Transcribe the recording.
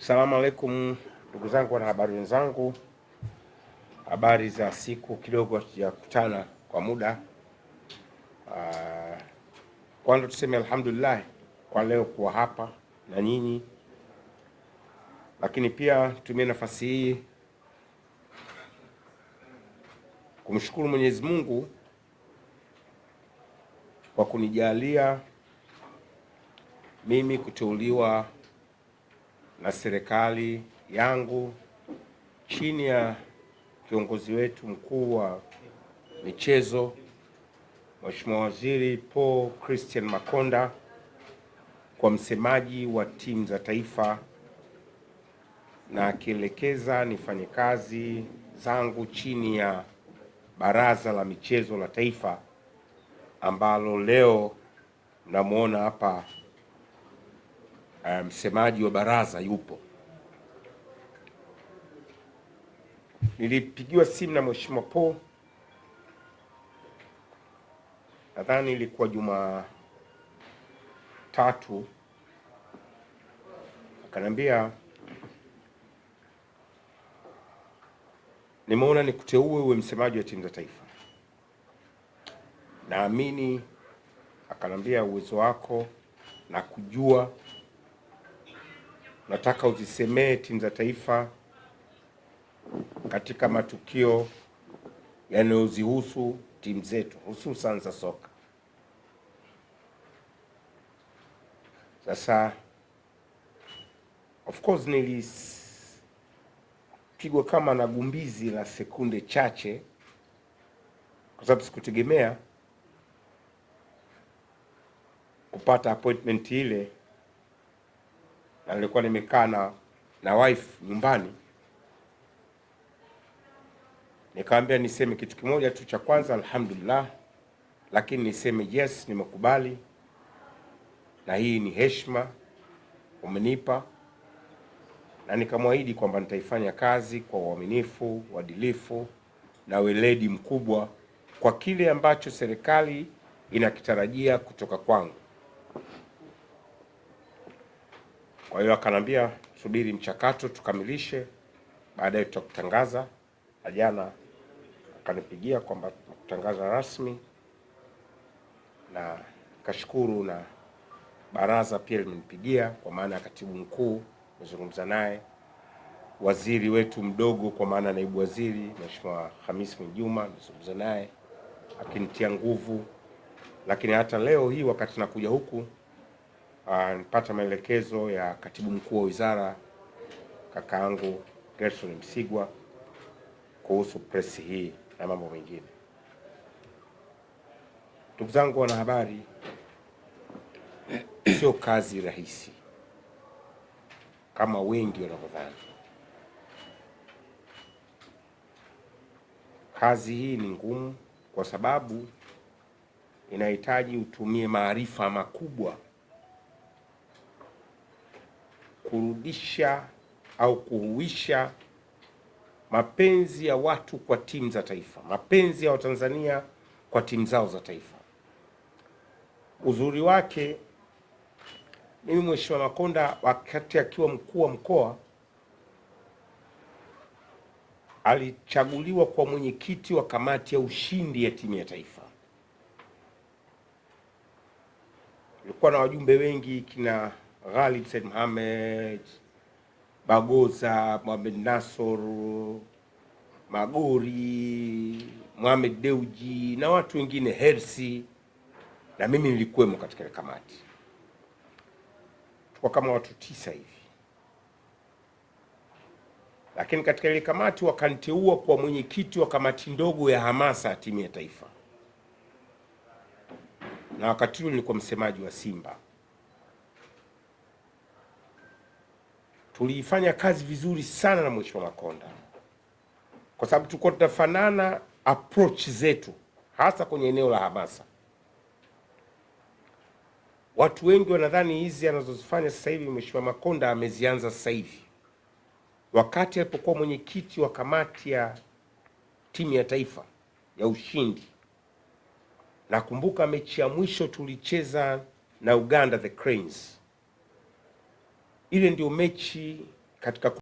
Salamu alaikum ndugu zangu wanahabari wenzangu, habari za siku kidogo hatujakutana kwa muda. Kwanza tuseme alhamdulillah kwa leo kuwa hapa na nyinyi, lakini pia tumie nafasi hii kumshukuru Mwenyezi Mungu kwa kunijalia mimi kuteuliwa na serikali yangu chini ya kiongozi wetu mkuu wa michezo Mheshimiwa Waziri Paul Christian Makonda kwa msemaji wa timu za taifa, na akielekeza nifanye kazi zangu chini ya Baraza la Michezo la Taifa ambalo leo mnamwona hapa msemaji wa baraza yupo. Nilipigiwa simu na Mheshimiwa Paul, nadhani ilikuwa Jumatatu, akaniambia nimeona nikuteue uwe msemaji wa timu za taifa. Naamini, akanambia, uwezo wako na kujua nataka uzisemee timu za taifa katika matukio yanayozihusu timu zetu hususan za soka. Sasa of course nilipigwa kama na gumbizi la sekunde chache, kwa sababu sikutegemea kupata appointment ile na nilikuwa nimekaa na wife nyumbani, nikamwambia niseme kitu kimoja tu cha kwanza, alhamdulillah, lakini niseme yes, nimekubali na hii ni heshima umenipa, na nikamwahidi kwamba nitaifanya kazi kwa uaminifu, uadilifu na weledi mkubwa kwa kile ambacho serikali inakitarajia kutoka kwangu. Kwa hiyo akanambia subiri mchakato tukamilishe, baadaye tutakutangaza. Na jana akanipigia kwamba tunakutangaza rasmi, na kashukuru, na baraza pia limenipigia kwa maana ya katibu mkuu, nimezungumza naye, waziri wetu mdogo kwa maana naibu waziri Mheshimiwa Hamis Mwinjuma nimezungumza naye akinitia nguvu, lakini hata leo hii wakati nakuja huku nipata maelekezo ya katibu mkuu wa wizara kakaangu Gerson Msigwa kuhusu press hii na mambo mengine. Ndugu zangu wanahabari, sio kazi rahisi kama wengi wanavyodhani. Kazi hii ni ngumu kwa sababu inahitaji utumie maarifa makubwa kurudisha au kuhuisha mapenzi ya watu kwa timu za taifa, mapenzi ya Watanzania kwa timu zao za taifa. Uzuri wake mimi Mheshimiwa Makonda wakati akiwa mkuu wa mkoa alichaguliwa kwa mwenyekiti wa kamati ya ushindi ya timu ya taifa. Ilikuwa na wajumbe wengi kina Ghalib Said Mohamed, Bagoza, Mohamed Nasor, Magori, Mohamed Deuji na watu wengine Hersi, na mimi nilikuwemo katika ile kamati. Tulikuwa kama watu 9 hivi, lakini katika ile kamati wakaniteua kwa mwenyekiti wa kamati ndogo ya hamasa ya timu ya taifa, na wakati huo nilikuwa msemaji wa Simba. Tuliifanya kazi vizuri sana na Mheshimiwa Makonda kwa sababu tulikuwa tunafanana approach zetu hasa kwenye eneo la hamasa. Watu wengi wanadhani hizi anazozifanya sasa hivi Mheshimiwa Makonda amezianza sasa hivi. Wakati alipokuwa mwenyekiti wa kamati ya timu ya taifa ya ushindi, nakumbuka mechi ya mwisho tulicheza na Uganda the Cranes. Ile ndio mechi Katika